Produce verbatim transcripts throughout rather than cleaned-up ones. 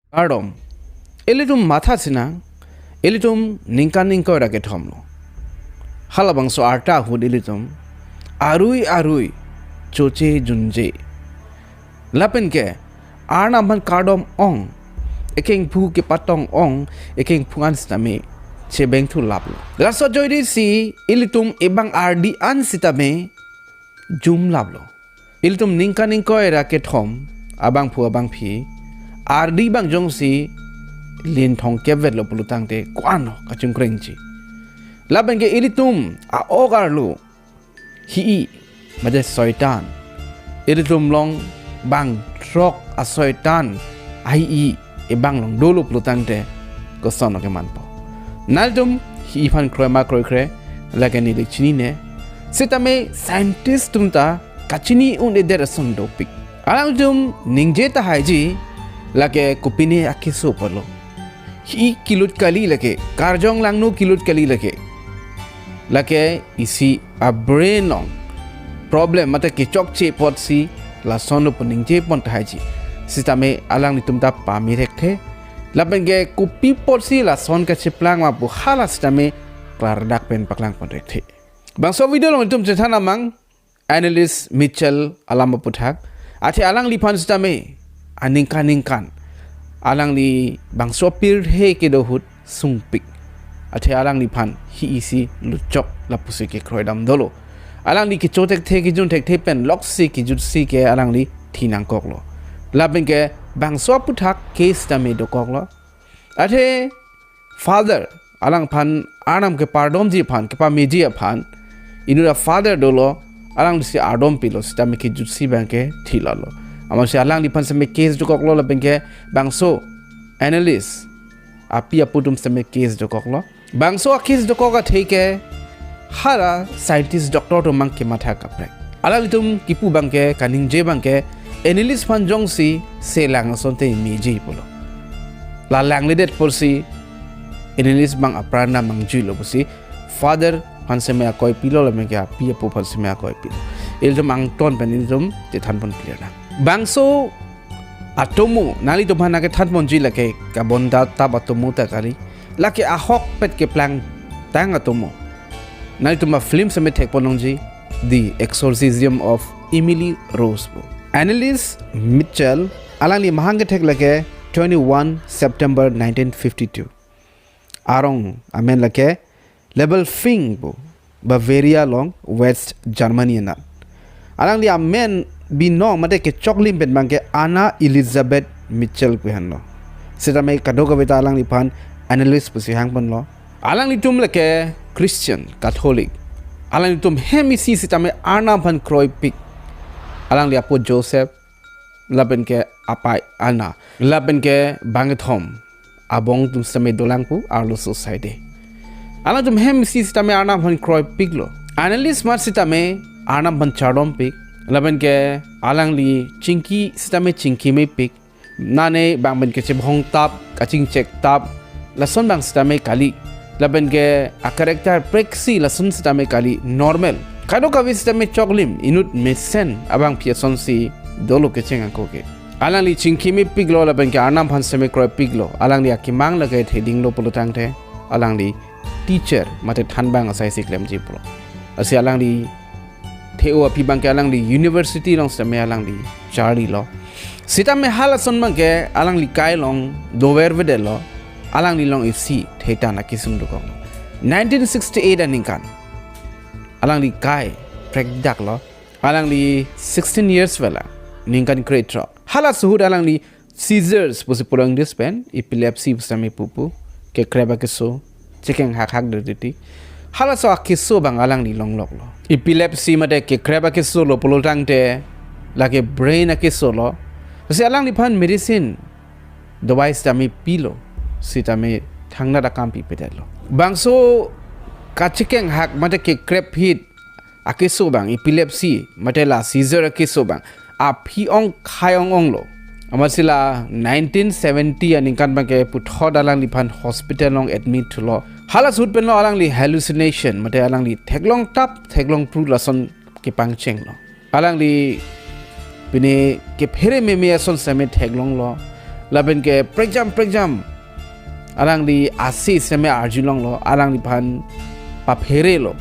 Kardom. Ilitum matha sinang, ilitum ningkan ingkoi ra kethom lo. Halabangso arta ahut ilitum arui arui choche junje. Lapen ke Arnam aphan kardom ong, ekengphu kepatong ong, ekengphu an sitame chebeng thu laplo. Laso ajoine si ilitum ebang ardi an sitame jum laplo. Ilitum ningkan ingkoi ra kethom abangphu abangphi ardi abang jongsi lin thong kep vetlo pulo tangte ko-an kachingkrengji. Lapen ke ilitum a-ok arlo hi-i mate soitan, ilitum along bang throk asoitan ahi-i ebang along dolo pulo tangte koson kemanpo. Nangtum hi-i aphan kroi ma kroikre lake neli chinine. Sitame scientist atum ta kachini un-edet ason dopik. Alangtum ningje tahaiji lake kopine akeso pulo. Hi-i kilut kali lake, karjong langno kilut kali lake. Lake isi a-brain along problem mate kechokche apotsi lason lo pu ningje pon tahaiji. Sitame alanglitum ta pame thekthe. Lapen ke kopi apotsi lason kacheplang ma pu hala sitame klardak pen paklang pon thekthe. Bangso video along itum chethan amang Anneliese Mitchell alam aputhak. Athe alangliphan sitame aningkan ningkan alangli bangso pirthe kedo ahut sungpik. Athe alangliphan hi-i si luchok lapusi kekroi dam dolo. Alangli kecho thekthe kejun thekthe pen loksi kejutsi ke alangli thi nangkoklo. Lapen ke bangso aputhak case tame dokoklo. Athe father alangphan Arnam kepardomji aphan, kepameji aphan inut a-father dolo, alanglisi ardom pilo sitame kejutsi abang ke thi lalo. Amatsi alangliphan sitame case dokoklo lapen ke bangso Anneliese api apo atum sitame case dokoklo. Bangso a-case dokok athe ke hala scientist doctor atum abang kematha kaprek. Alanglitum kipu abang ke kaningje abang ke Anneliese aphan jongsi selang asonte meji pulo. La langledet apotsi Anneliese abang apran ta mangjuilo pusi father aphan sitame akoi pilo lapen ke api apo aphan sitame akoi pilo. Ilitum angton pen ilitum chethan pon clear nang. Bangso atomo nanglitum aphan nangkethan ponji lake kabonda tap atomo ta kali. Lake ahokpet keplangtang atomo. Nanglitum a-film sitame thek pon longji, The Exorcism of Emily Rose pu. Anneliese Mitchell alangli mahang kethek lake twenty-one September nineteen fifty-two. Arong amen lake Levelfing pu, Bavaria along, West Germany anat. Alangli amen binong mate kechoklim pen abang ke Anna Elisabeth Mitchell pu henlo. Sitame kadokave ta alangliphan Anneliese pusi hang ponlo. Alanglitum lake Christian, Catholic. Alanglitum hem isi sitame Arnam aphan kroipik. Alangli apo Joseph, lapen ke apei Anna, lapen ke bangkethom abong atum sitame dolang pu arloso saide. Alangtum hem isi sitame Arnam aphan kroipiklo. Anneliese amat sitame Arnam aphan chardompik, lapen ke alangli chingki sitame chingki mepik. Nane bang pen kachebhong tap, kachingchek tap, lason abang sitame kali. Lapen ke a-character preksi lason sitame kali, normal. Kadokave sitame choklim, inut mesen abangpi asonsi dolo kecheng ako ke. Alangli chingki mepiklo lapen ke Arnam aphan sitame kroipiklo. Alangli akemang lake thedinglo pulo tangte alangli teacher mate thanbang asai si klemji pulo. Lasi alangli the-o aphi abang ke alangli university along sitame alangli charlilo. Sitame halason abang ke alangli kai along dovervedetlo. Alangli along isi thetan akesung dokoklo. Nineteen sixty-eight aningkan alangli kai prekdaklo. Alangli sixteen years vela, ningkan krethrok. Halaso ahut alangli seizures pusi pulang dispen, epilepsy pusitame pupu, kekrep akeso, chekeng hakhak derditi. Halaso akeso abang alangli longloklo. Epilepsy mate kekrep akeso lo pulo tangte lake brain akeso lo. Lasi alangliphan medicine dawai sitame pilo, sitame thangnat akam pipedetlo. Bangso kachekeng hak mate kekrep hit akeso abang, epilepsy mate la seizure akeso abang aphi ong khai ong onglo. Amatsi la nineteen seventy aningkan abang ke puthot alangliphan hospital along admit thulo. Halaso ahut penlo alangli hallucination mate alangli theklong tap theklong pru lason kepangchenglo. Alangli pine kephere meme ason sitame theklonglo. Lapen ke prekjam prekjam alangli ase seme arjulonglo, alangliphan papherelo.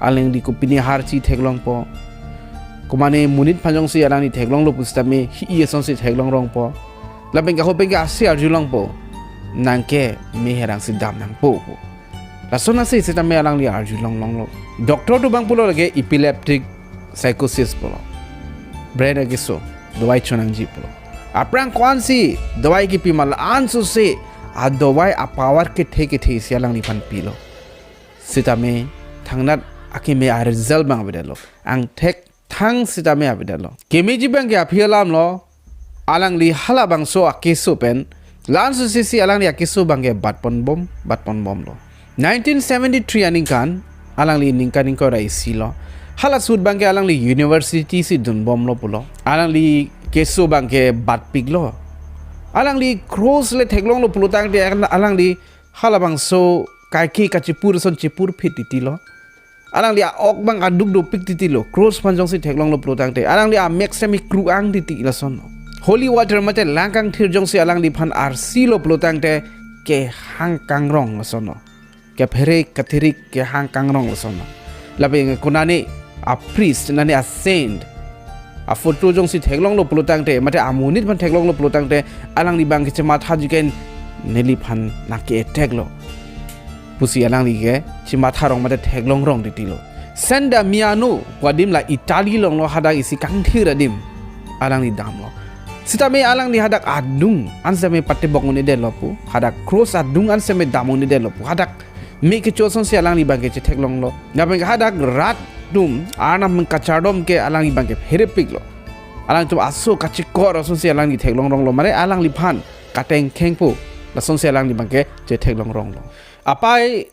Alangli kopine harchi theklongpo, komane monit aphan jongsi alangli theklonglo pusitame hi-i asonsi theklongrongpo. Lapen ke ahut pen ke ase arjulongpo, nang ke me herang si dam nangpo pu. Lason ase sitame alangli arjulonglonglo. Doctor atum abang pulo lake epileptic psychosis pulo, brain akeso, dawai chonangji pulo. Aphrang ko-ansi dawai kipi ma, la-an sose adawai apower kethe kethe si alangliphan pilo. Sitame thangnat akeme aresult abang avedetlo. Angthek thang sitame avedetlo. Kemeji abang ke aphi alamlo, alangli halabangso akeso pen, la-an sose si alangli akeso abang ke batponbom, batponbomlo. Nineteen seventy-three aningkan, alangli ningkan ingkoi ra isi lo. Hala ahut abang ke alangli university si dunbomlo pulo. Alangli keso abang ke batpiklo. Alangli cross le theklonglo pulotangte, alangli halabangso kaike kachipur ason chipur phit titilo. Alangli a-ok abang aduk dopik titilo. Cross aphan jongsi theklonglo pulotangte, alangli amek seme kru-ang titi lason. Holy water mate lang kangthir jongsi alangliphan arsilo pulotangte, kehang kangrong lason. Kephere kathirik kehang kangrong lason. Lapen konane a-priest, nane a-saint aphoto jongsi theklonglo pulotangte, mate amonit aphan theklonglo pulotangte, alangli abang ke chemathaji ke neliphan nangke-attack lo pusi alangli ke chematharong mate theklongrong titilo. San Damiano pu adim la Italy along lo, hadak isi kangthir adim alangli damlo. Sitame alangli hadak adung an seme patebok un-edetlo pu, hadak cross adung an seme dam un-edetlo pu, hadak me kecho asonsi alangli abang ke chetheklonglo. Lapen ke hadak rat atum arnam kachardom ke alangli abang ke pherepiklo. Alangtum aso kachikor asonsi alangli theklongronglo, mane alangliphan katengkhengpo, lasonsi alangli abang ke chetheklongronglo. Apai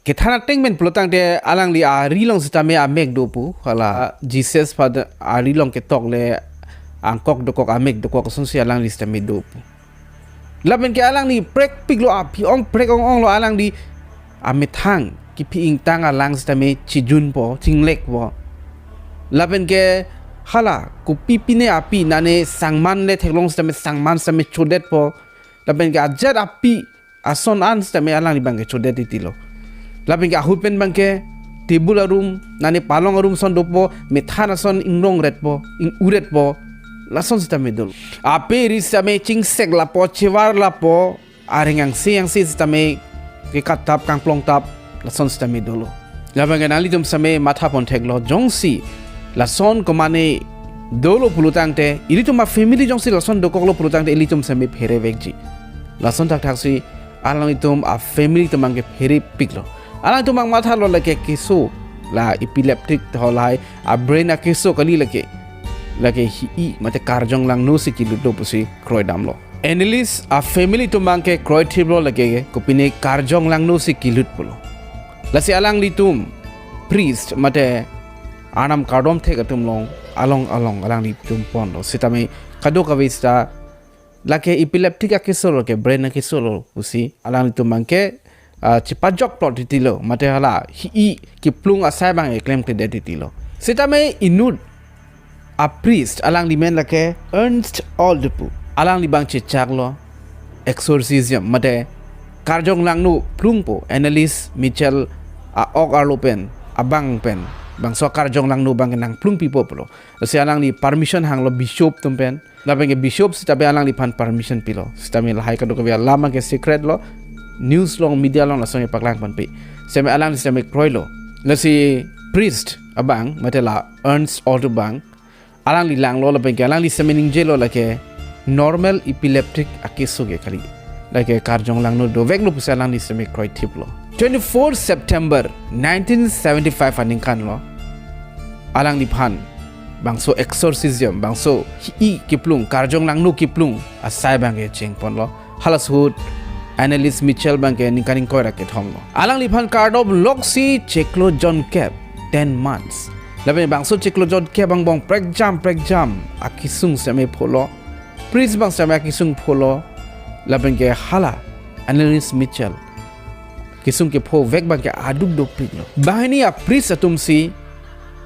kethan ateng pen pulotangte alangli ari along sitame amek do pu, hala Jesus pada ari along ketok le angkok dokok amek dokok asonsi alangli sitame do pu. Lapen ke alangli prekpiklo, aphi ong prek ong-onglo, alangli amethang kiphi ingtang alang sitame chijunpo, chinglekpo. Lapen ke hala kopi pine api, nane sangman le theklong sitame sangman sitame chodetpo. Lapen ke ajat api ason an sitame alangli abang ke chodet titilo. Lapen ke ahut pen abang ke table arum, nane palong arum ason dopo, methan ason ingrongretpo, ing-uretpo, lason sitame dolo. Ape ri sitame chingsek lapo, chevar lapo, areng angse angse sitame kekatap kangplongtap, lason sitame dolo. Lapen ke nanglitum sitame mathapon theklo, jongsi lason komane dolo pulotangte, ilitum a-family jongsi lason dokoklo pulotangte, ilitum sitame pherevekji. Lason thakthaksi alanglitum a-family atum abang ke pherepiklo. Alanglitum abang mathalo, lake keso, la epileptic tho lahai, a-brain akeso kali lake. Lake hi-i mate karjong langno si kilut do pusi kroidamlo. Anneliese a-family atum abang ke kroithiplo, lake kopine karjong langno si kilut pulo. Lasi alanglitum priest mate arnam kardom thek atum along, along along alanglitum ponlo. Sitame kadokave sita lake epileptic akeso lo, ke brain akeso lo pusi alanglitum abang ke, ah, chepajokplot titilo, mate hala hi-i kiplung asai abang ke klemkledet titilo. Sitame inut a-priest, alangli men lake Ernst Old pu, alangli abang chechaklo exorcism mate karjong langno plungpo, Anneliese Michel a-ok arlo pen, abang pen, bangso karjong langno abang ke nangplungpipo pulo. Lasi alangli permission hanglo bishop atum pen. Lapen ke bishop sitame alangliphan permission pilo. Sitame lahai kadokave alam abang ke secret lo. News along, media along lason ke paklang ponpe. Sitame alangli sitame kroilo. Lasi priest abang, mate la Ernst Old abang, alangli langlo lapen ke alangli sitame ningjelo, lake normal epileptic akeso ke kali. Lake karjong langno doveklo pusi alangli sitame kroithiplo. Twenty-four September nineteen seventy-five aningkan lo, alangliphan bangso exorcism, bangso hi-i kiplung, karjong langno kiplung asai abang ke chengponlo. Hala ahut Anneliese Michel abang ke ningkan ingkoi ra kethom lo. Alangliphan kardom loksi chiklo jonkep, ten months. Lapen bangso chiklo jonkep angbong prekjam prekjam akesung sitame pholo. Priest abang sitame akesung pholo. Lapen ke hala Anneliese Michel kesung kephovek abang ke aduk dopiklo. Banghini a-priest atum si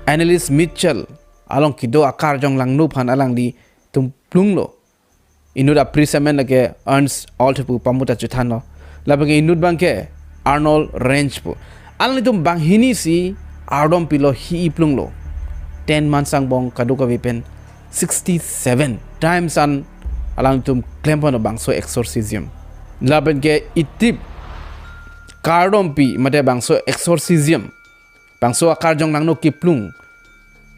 Anneliese Michel along kedo akarjong langno aphan alanglitum plunglo. Inut a-priest amen lake Ernst Alt pu, pamuta chethanlo. Lapen ke inut abangke Arnold Rensch pu. Alanglitum banghini si ardom pilo, hi-i plunglo. Ten months angbong kadokave pen sixty-seven times an alanglitum klempon bangso exorcism. Lapen ke itip kardompi mate bangso exorcism, bangso akarjong langno kiplung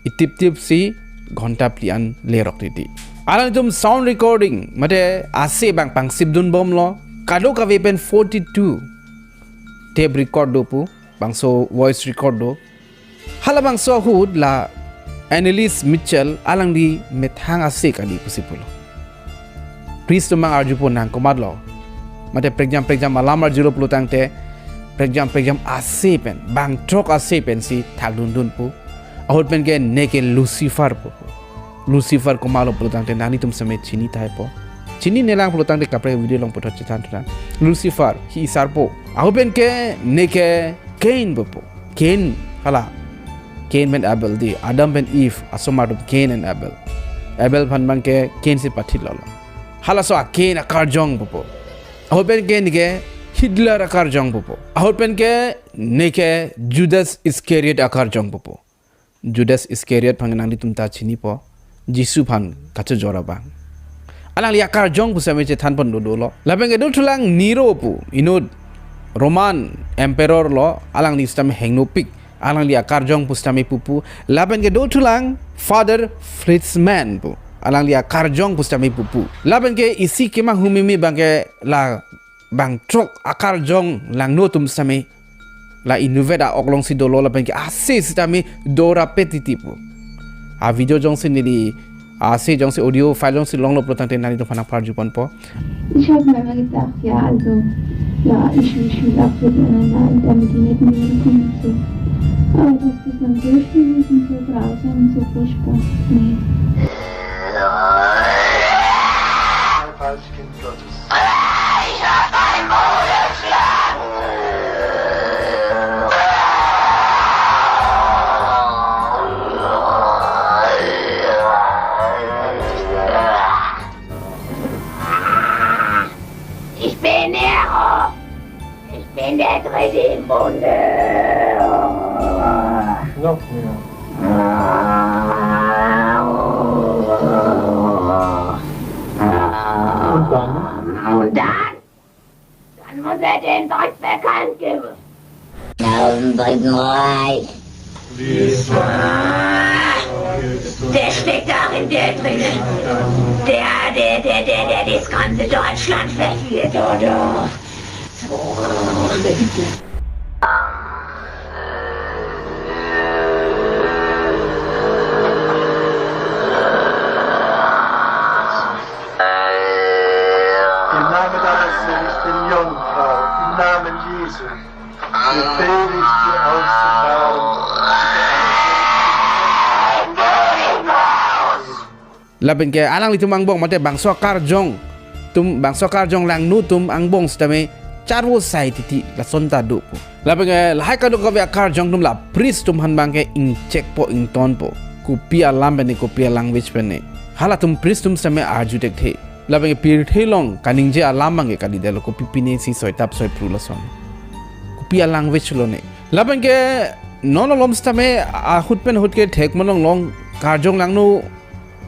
itip tip si ghonta phli an lerok titi. Alanglitum sound recording mate ase abang pangsip dunbomlo. Kadokave pen forty-two tape record do pu, bangso voice record do. Halabangso ahut la Anneliese Mitchell alangli methang ase kali pusi pulo. Priest atum abang arjupo, nang komatlo? Mate prekjam prekjam alam arjulo pulotangte, prekjam prekjam ase pen, bangthrok ase pensi thakdundun pu. Ahut pen ke neke Lucifer pu. Lucifer komatlo pulotangte nanglitum sitame chini tahai po. Chinine lang pulotangte kaprek video along puthot chethan thunan. Lucifer, hi-i sarpo. Ahut pen ke neke Cain pupo. Cain, hala. Cain pen Abel dei. Adam pen Eve asomar atum, Cain and Abel. Abel aphan abangke Cain si pathilolo. Halaso a-Cain akarjong pupo. Ahut pen ke neke Hitler akarjong pupo. Ahut pen ke neke Judas Iscariot akarjong pupo. Judas Iscariot aphan nanglitum ta chinipo, Jisu aphan kachojor abang. Alangli akarjong pu sitame chethanpon dodolo. Lapen ke dothulang Nero pu, inut Roman Emperor lo, alangli sitame hengnopik. Alangli akarjong pu sitame pupu. Lapen ke dothulang Father Fleischmann pu, alangli akarjong pu sitame pupu. Lapen ke isi kemanghumeme abangke la bangthrok akarjong langno atum sitame la inutvet a-ok alongsi dolo, lapen ke ase sitame dorapet titi pu. A-video jongsi neli, ase jongsi audio file jongsi longlo pulotangte nanglitum aphan nangparjuponpo. Ich habe meine Gedanken ja, also, ja, ich, ich will absolut in einer Intermediate Medizin und so. Aber das ist dann so schwierig und so grausam und so furchtbar. Nee. Kind Gottes. Ich bin Nero. Ich bin der Dritte im Bunde. Noch mehr. Und dann? Und dann? Dann muss er den Tod bekannt geben. Tausend Dritten Reich. Der steckt da in der drin. Der, der, der, der, der das ganze Deutschland verführt, oder? Im Namen deines Sohnes, der Jungfrau, im Namen Jesu, befehle ich dir auszufahren. Lapen ke alanglitum angbong mate bangso akarjong atum, bangso akarjong langno atum angbong sitame charvo sai titi, lason ta do pu. Lapen ke lahai kadokave akarjong atum la priest atum aphan abangke ingchekpo, ingtonpo. Kopi alam pen ne, kopi a-language pen ne. Halatum priest atum sitame arju thekthe. Lapen ke pirthe along kaningje alam abangke kalidetlo, kopi pine si soitap soiphru lason. Kopi a-language lo ne. Lapen ke non malom sitame ahut pen ahut ke thek malong long karjong langno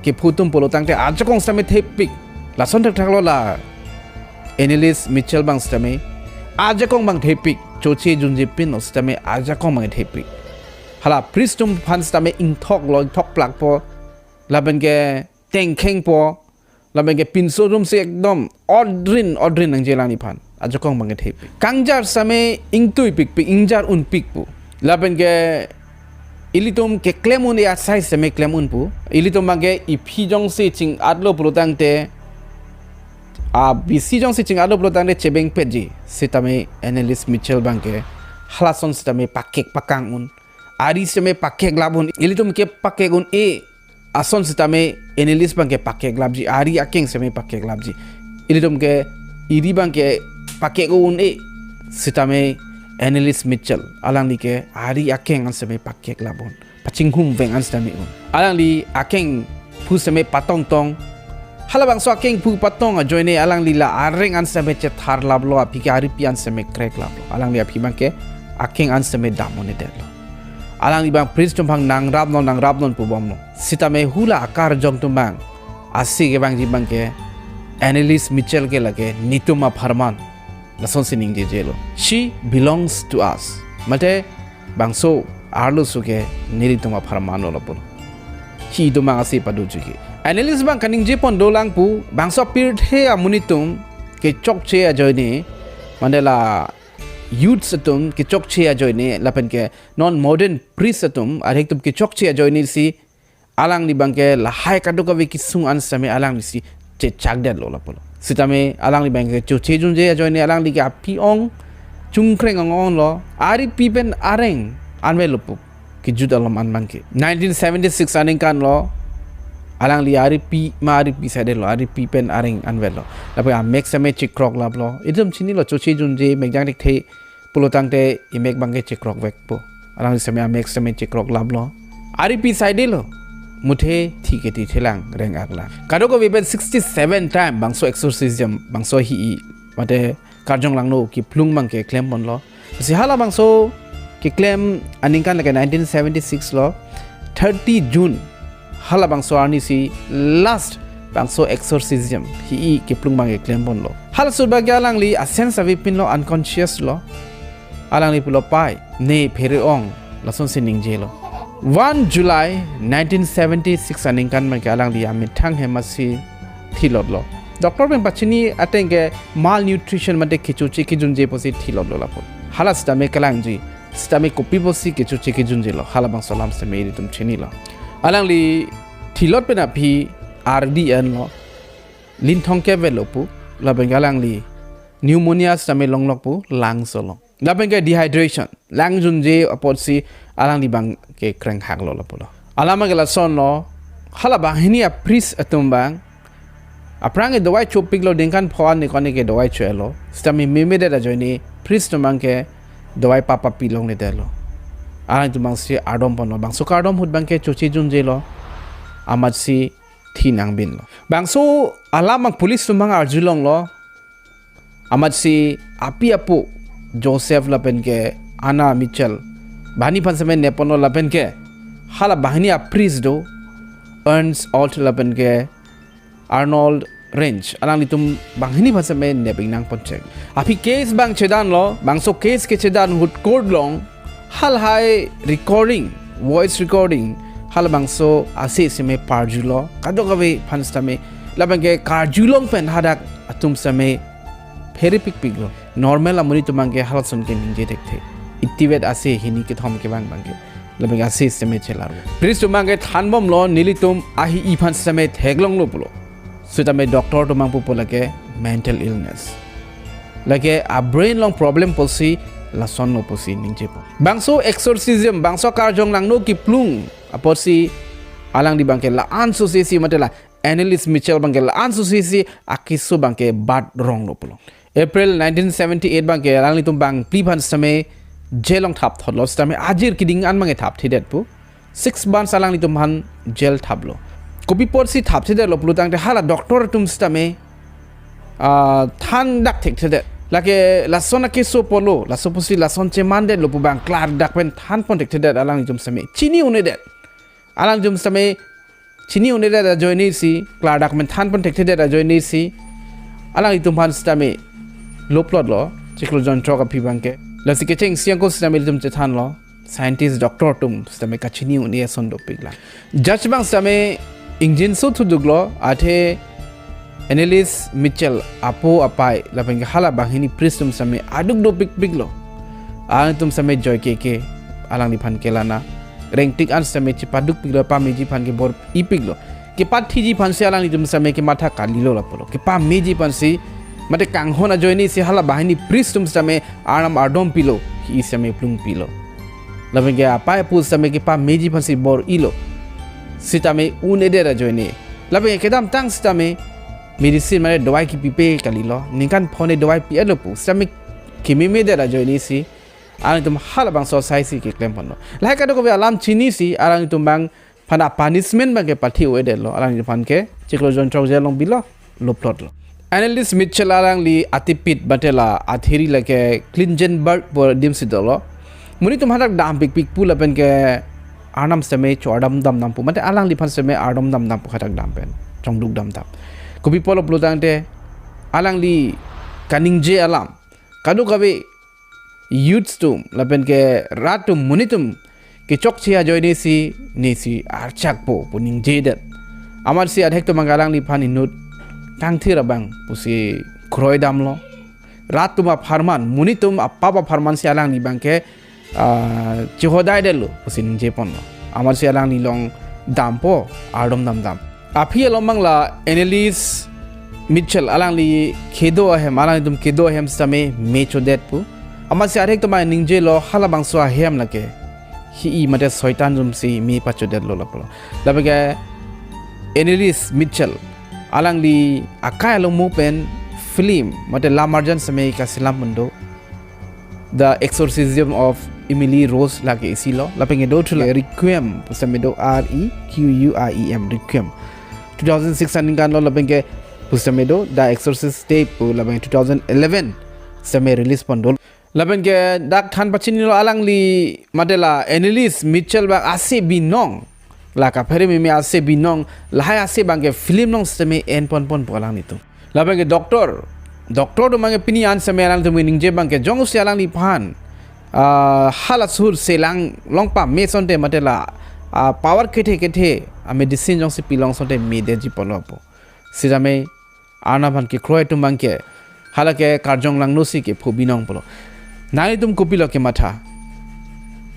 kephu atum pulotangte ajakong sitame thepik. Lason thakthak lo la Anneliese Mitchell abang sitame ajakong abang thepik. Choche junje pinlo sitame ajakong abang thepik. Hala priest atum aphan sitame ingthoklo, ingthok plakpo. Lapen ke tengkhengpo. Lapen ke pinso atum si ekdom odrin odrin nangji alangliphan. Ajakong abang thepik. Kangjar sitame ingtui pikpik, ingjar unpik pu. Lapen ke ilitum keklem un-e asai sitame klem un pu. Ilitum abangke iphi jongsi ching-atlo pulotangte, a, bisi jongsi ching-atlo pulotangte chebengpetji. Sitame Anneliese Mitchell abangke halason sitame pakek pakang un. Ari sitame pakeklap un. Ilitum kepakek un-e ason sitame Anneliese abangke pakeklapji, ari akeng sitame pakeklapji. Ilitum ke iri abangke pakek un-e sitame Anneliese Mitchell alangli ke ari akeng an sitame pakeklap un, pachinghum veng an sitame un. Alangli akeng phu sitame patongtong, Halabangso akengpu patong ajoine alangli la areng an seme chetharlaplo, aphi ke aripi an seme kreklaplo. Alangli aphi abangke akeng an seme dam-un-edetlo. Alangli abang priest atum abang nangrapnon, nangrapnon pubomlo. Sitame hula akarjong atum abang, ase kevangji abangke Anneliese Mitchell ke lake netum apharman, lasonsi ningjejelo. She belongs to us. Mate bangso arloso ke nelitum apharmanlo lapulo. Hitum abang ase padoji ke. Anneliese abang kaningjepon dolang pu, bangso pirthe amonit atum kechokche ajoine, mane la youths atum kechokche ajoine, lapen ke non modern priest atum, arhek atum kechokche ajoinesi, alangli abangke lahai kadokave kesung an seme alanglisi chechakdetlo lapulo. Sitame alangli abangke choche junje ajoine alangli ke aphi ong chungkreng ong-onglo, aripi pen areng anvetlo pu kejut alom an abangke. Nineteen seventy-six aningkanlo, alangli aripi ma aripi saidelo, aripi pen areng anvetlo. Lapen amek seme chekroklaplo. Itum chinilo, choche junje, mekjang thekthe pulo tangte imek abangke chekrokvekpo. Alangli seme amek seme chekroklaplo. Aripi saidelo. Muthe thi ke thithelang, reng aklang. Kadokave pen sixty-seven time bangso exorcism, bangso hi-i, mate karjong langno keplung abangke klemponlo. Si halabangso keklem aningkan lake nineteen seventy-six lo, thirty June, halabangso arnisi last bangso exorcism hi-i keplung abangke klemponlo. Halaso abangke alangli asen ave pinlo, unconscious lo. Alangli pulo, "Pai, ne phere ong," lasonsi ningjelo. One July nineteen seventy-six aningkan abangke alangli amethang hem asi thilotlo. Doctor pen pachini ateng ke malnutrition mate kechoche kejunje pusi thilotlo lapu. Hala sitame kelangji, sitame kopi pusi kechoche kejunjelo, halabangso alam sitame ilitum chinilo. Alangli thilot pen aphi ardi enlo, linthong kevelo pu, lapen ke alangli pneumonia sitame longlok pu, lungs along. Lapen ke dehydration, lang junje apotsi alangli abangke krenghaklo lapulo. Alam ke lasonlo, hala banghini apriest atum abang, aphrang ke dawai chopiklo, ningkan pho an ne kone ke dawai cho-etlo. Sitame memedet ajoine priest atum abangke dawai papa pilongledetlo. Alangtum abangsi ardomponlo. Bangso kardom ahut abangke choche junjelo. Amatsi thi nangbinlo. Bangso alam abang police atum abang arjulonglo. Amatsi api apo Joseph lapen ke Anna Mitchell, banghini aphan seme nepponlo lapen ke hala banghini apriest do, Ernst Alt lapen ke Arnold Rensch, alanglitum banghini aphan seme nep-ik nangponchek. Aphi case abang chedanlo, bangso case kechedan ahut court along halahai recording, voice recording, halabangso ase seme parjulo, kadokave aphan sitame, lapen ke karjulong pen hadak atum sitame pherepikpiklo. Normal amonit atum abangke halason ke ningje thekthe. Itivet ase hini kethom kevang abangke, lapen ke ase sitame chelarvo. Priest atum abangke thanbomlo, nelitum ahi-i aphan sitame theklonglo pulo. Sitame doctor atum abang pupo lake mental illness, lake a-brain along problem pusi lasonlo pusi ningjepo. Bangso exorcism, bangso karjong langno keplung apotsi alangli abangke la-an sosesi mate la Anneliese Mitchell abangke la-an sosesi akeso abangke bat ronglo pulo. April nineteen seventy-eight abangke alanglitum bangphli aphan sitame jail along thapthotlo, sitame ajir keding an abangke thapthedet pu. Six months alanglitum aphan jail thaplo. Kopi apotsi thapthedetlo pulo tangte hala doctor atum sitame, ah, thandak thekthedet. Lake lason akeso pulo, laso pusi lason chemandetlo pu abang klardak pen thanpon thekthedet alanglitum sitame. Chini un-edet. Alanglitum sitame chini un-edet ajoinesi, klardak pen thanpon thekthedet ajoinesi, alanglitum aphan sitame loplotlo, chiklo jonthrok aphi abangke. Lasi kechengsi ako sitame ilitum chethanlo, scientist doctor atum sitame kachini un-e ason dopiklang. Judge abang sitame ingjinso thuduklo, athe Anneliese Mitchell apo apai lapen ke hala banghini priest atum sitame aduk dopikpiklo. Alangtum sitame joike ke alangliphan kelana. Rengtik an sitame chepadukpiklo, pameji aphan ke bor-ipiklo. Kepathiji aphansi alanglitum sitame kematha kalilo lapulo. Kepameji aphansi, mate kanghon ajoinesi hala banghini priest atum sitame arnam ardompilo, hi sitame plungpilo. Lapen ke apai apo sitame kepameji aphansi bor-ilo. Sitame un-edet ajoine. Lapen ke kedamtang sitame medicine mane dawai kepipe kalilo. Ningkan pho ne dawai pi-etlo pu. Sitame kememedet ajoinesi alangtum halabangso asaisi keklemponlo. Lahai kadokave alam chinisi alangtum abang aphan a punishment abangke pathi-o-edetlo, alangliphan ke chiklo jon chok jail along bilo, loplotlo. Anneliese Mitchell alangli atipit mate la athiri lake Klingenberg pu adim si dolo. Monit atum hadak dampikpik pu lapen ke Arnam sitame cho-ardamdam dampo, mate alangliphan sitame ardamdam dampo hadak dam pen, chongduk damdam. Kopi apotlo pulotangte alangli kaningje alam, kadokave youths atum lapen ke rat atum, monit atum kechokche ajoine si, ne si archakpo pu ningjedet. Amatsi adhek atum abang alangliphan inut kangthir abang pusi kroidamlo. Rat atum apharman, monit atum apap apharman si alangli abangke, ah, chihodaidetlo pusi ningjeponlo. Amatsi alangli along dampo, ardom damdam. Aphi along abang la Anneliese Mitchell alangli kedo ahem, alanglitum kedo ahem sitame me chodet pu. Amatsi adhek atum abang ningjelo halabangso ahem lake hi-i mate soitan atum si me pachodetlo lapulo. Lapen ke Anneliese Mitchell alangli akai along mo pen film mate lam arjan sitame kasilam mundo. The Exorcism of Emily Rose lake isi lo, lapen ke do thula Requiem pusitame do, R E Q U I E M, Requiem. Two thousand six aningkan lo, lapen ke pusitame do The Exorcist Tape pu, lapen two thousand eleven sitame release pon do. Lapen ke dak than pachinilo alangli mate la Anneliese Mitchell abang ase binong, la kaphere meme ase binong, lahai ase abangke film along sitame enponponpo alanglitum. Lapen ke doctor, doctor atum abangke pini an sitame alangtum ningje abangke jongsi alangliphan, ah, hala sur selang long pame asonte mate la, ah, power kethe kethe a medicine jongsi pilong asonte medetji pulo pu. Sitame Arnam aphan kekroi atum abangke hala ke karjong langno si kepho binong pulo. Nanglitum kopilo kematha?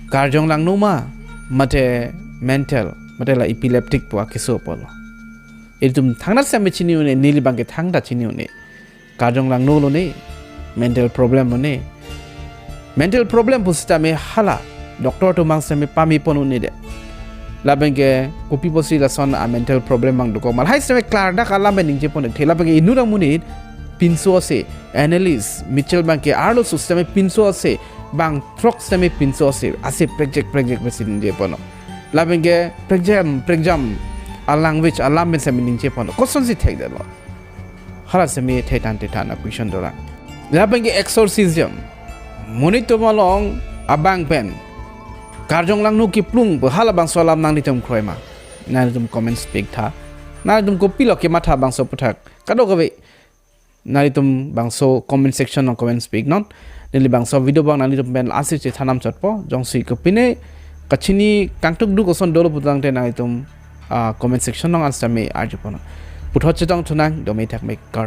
Karjong langno ma, mate mental, mate la epileptic pu akeso pulo? Itum thangnat sitame chini un-e, neli abangke thangta chini un-e. Karjong langno lone, mental problem lone. Mental problem pusitame hala doctor atum abang sitame pamepon un-edet. Lapen ke kopi pusi lason a mental problem abang dokok ma, lahai sitame klardak alam pen ningjeponthe. Lapen ke inut amonit pinso ase, Anneliese Mitchell abangke arloso sitame pinso ase, bang throk sitame pinso ase, ase prekjak prekjak pusi ningjeponlo. Lapen ke prekjam prekjam a language alam pen sitame ningjeponlo. Kosonsi thekdetlo? Hala sitame thethan thethan a question dolang. Lapen ke exorcism, monit atum along abang pen karjong langno kiplung pu halabangso alam nanglitum kroi ma? Nanglitum comments piktha. Nanglitum kopilo kematha bangso aputhak? Kadokave nanglitum bangso comment section along comments piknon. Neli bangso video abang nanglitum pen lasi chethan namchotpo. Jongsi kopine kachini kangtukduk ason dolo pulotangte nanglitum, ah, comment section along an sitame arjuponnon. Puthot chetongthunang, dome thakme, kardom.